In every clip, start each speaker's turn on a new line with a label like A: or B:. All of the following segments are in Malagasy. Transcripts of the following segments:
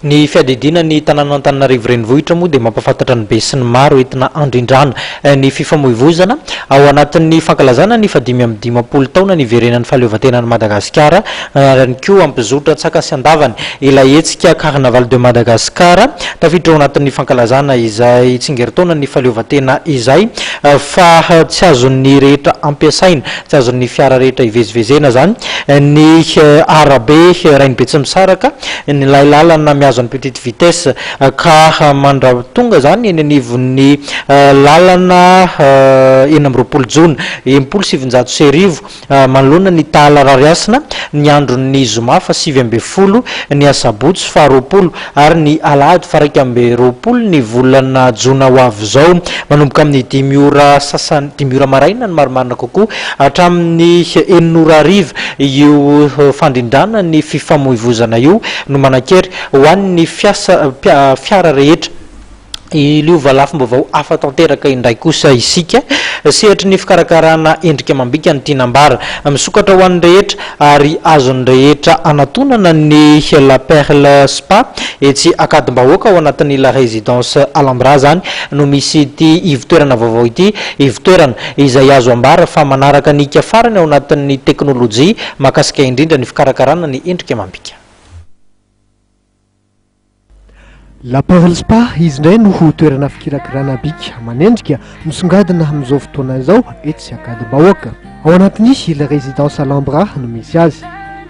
A: Ny fiadidiana ny tanànan'Antananarivo Renivohitra moa dia mampahafantatra ny besinimaro entina handrindrana ny fifamoivoizana ao anatin'ny fankalazana ny fahadimy amby 50 taona niverenan'ny fahaleovantenan'i Madagasikara ary ihany koa hampizotra antsakany sy andavany ilay hetsika Carnaval de Madagascar tafiditra ao anatin'ny fankalazana izay tsingerin-taonan'ny fahaleovantena izay fa tsy azon'ny rehetra ampiasaina, tsy azon'ny fiara rehetra ivezivezena izany ny arabe Rainibetsimisaraka. Ilay lalana mihazo an'i Petite Vitesse ka mandra-tonga izany eny anivon'ny lalana 26 jona 1960 manoloana ny Tahala Rarihasina ny andron'ny zoma faha 19, ny asabotsy faha 20 ary ny alahady faha 21 ny volana jona ho avy izao manomboka amin'ny dimy ora sasany, dimy ora maraina ny marimarina kokoa hatramin'ny enina ora hariva Io fandrindrana ny fifamoivozana io no manan-kery ho an'ny fiasa fiara rehetra. Hilova lafim-baovao hafa tanteraka indray kosa isika. Sehatry ny fikarakarana endrika amam-bika no tiana ambara. Misokatra ho an'ny rehetra ary azon'ny rehetra anatonana ny La Perle Spa etsy Ankadimbahoaka ao anatin'ny La Résidence Alhambra izany no misy ity ivon-toerana vaovao ity. Ivon-toerana izay azo ambara fa manaraka ny hika farany ao anatin'ny teknolojia mahakasika indrindra ny fikarakarana ny endrika amam-bika.
B: La Perle Spa, izy indray no ho toerana fikirakirana bika aman'endrika misongadina amin'izao fotoana izao etsy Ankadimbahoaka. Ao anatin'ny La Résidence Alhambra no misy azy.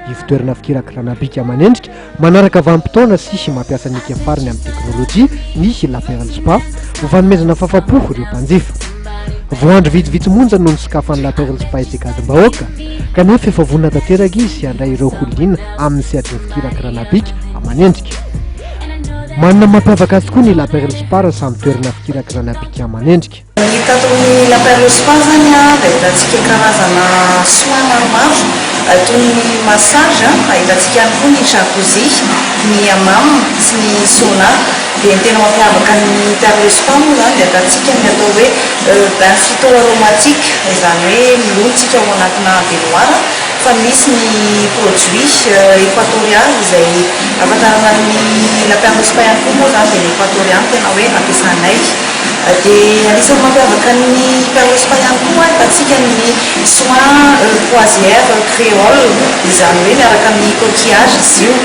B: Ivon-toerana fikirakirana bika aman'endrika Manaraka vanim-potoana sy mampiasa ny hika farany amin'ny teknolojia ny La Perle Spa ho fanomezana fafa-po ireo mpanjifa. Vao andro vitsivitsy monja no nisokafan'ny La Perle Spa etsy Ankadimbahoaka, kanefa efa vonona tanteraka izy handray ireo ho liana amin'ny sehatry ny fikirakirana bika aman'endrika. Manana ny mampiavaka azy tokoa ny La Perle Spa raha samy toerana fikirakirana bika aman'endrika.
C: Ny tato amin'ny La Perle Spa izany dia ahitantsika karazana soins maromaro toy ny massage, ahitantsika ihany koa ny jacuzzi, ny hammam sy ny sauna. Dia ny tena mampiavaka ny Perle Spa moa izany dia ahitantsika ny atao hoe bain phyto aromatique, izany hoe milona isika ao anatina baignoire fa misy ny produit Equatoria izay ahafantarana ny La Perle Spa ihany koa moa izany dia ny Equatoria no tena hoe ampiasanay. Dia anisan'ny mampiavaka ny Perle Spa ihany koa ahitantsika ny soins croisière créole, izany hoe miaraka amin'ny coquillage izy io,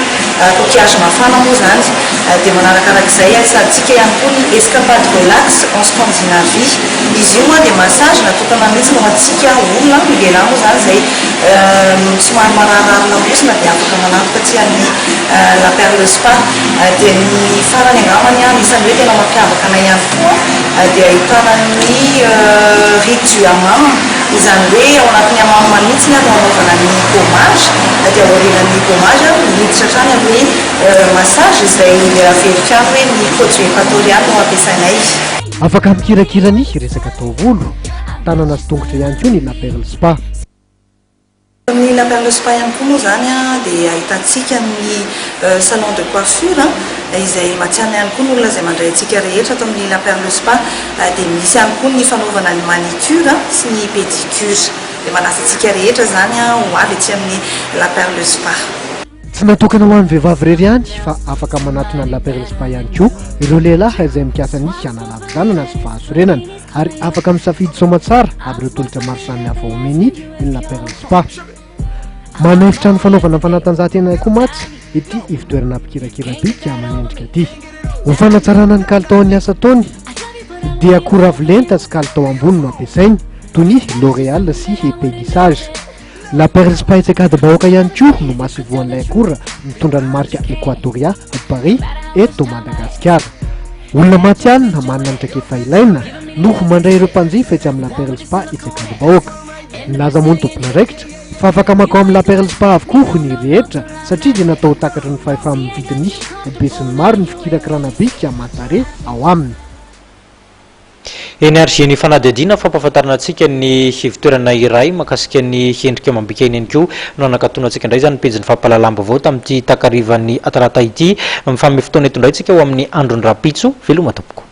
C: coquillage mafana moa izany. Dia manarakarak'izay ahitantsika ihany koa ny escapade relax en Scandinavie. Izy io dia massage natokana mihitsy ho antsika olona, ny lehilahy moa izany izay somary mararirary lamosina dia afaka manatona aty amin'ny La Perle Spa. Dia ny farany angambany anisan'ny hoe tena mampiavaka anay ihany koa dia ahitana ny rite du hammam, izany hoe ao anatin'ny hammam mihitsy no anaovana ny gommage, dia aorianan'ny gommage miditra hatrany amin'ny massage izay averiko ihany hoe ny produit equatorial no ampiasainay.
B: Afaka mikirakira ny resaka taovolo, tanana sy tongotra ihany koa ny La Perle Spa.
C: Amin'ny La Perle Spa ihany koa moa izany dia ahitantsika ny salon de coiffure izay matihanina ihany koa ny olona izay mandray antsika rehetra ato amin'ny La Perle Spa. Dia misy ihany koa ny fanaovana ny manicure sy ny pédicure. Dia manasa antsika rehetra izany ho avy aty amin'ny La Perle Spa.
B: Tsy natokana ho an'ny vehivavy irery ihany fa afaka manatona ny La Perle Spa ihany koa ireo lehilahy izay mikasa ny hanala havizanana sy fahasorenana. Ary afaka misafidy soamatsara amin'ireo tolotra maro samihafa omeny ny La Perle Spa. Manana efitrano fanaovana fanatanjahantena koa mantsy ity ivotoerana mpikirakira bika aman'endrika ity. Ho fanatsarana ny kalitaon'ny asa ataony dia akora avo lenta sy kalitao ambony no ampiasainy toy ny L'Oréal sy Peggy Sage. La Perle Spa etsy Ankadimbahoaka ihany koa no masoivohon'ilay akora mitondra ny marika Equatoria Paris eto Madagasikara. Olona matihanina manana ny traikefa ilaina no mandray ireo mpanjifa etsy amin'ny La Perle Spa etsy Ankadimbahoaka. Nilaza moa ny tompon'andraikitra fa afaka mankao amin'ny La Perle Spa avokoa ny rehetra satria dia natao ho takatry ny fahefa-mividin'ny besinimaro ny fikirakirana bika aman-tarehy ao aminy.
A: Eny ary ny fanadihadiana fampahafantarana antsika ny ivon-toerana iray mahakasika ny endrika amam-bika iny ihany koa no nanakatonantsika indray izany pejin'ny fampahalalam-baovao tamin'ity takarivan'ny talata ity. Mifanome fotoana eto indray isika ho amin'ny andron'ny rahampitso. Veloma tompoko.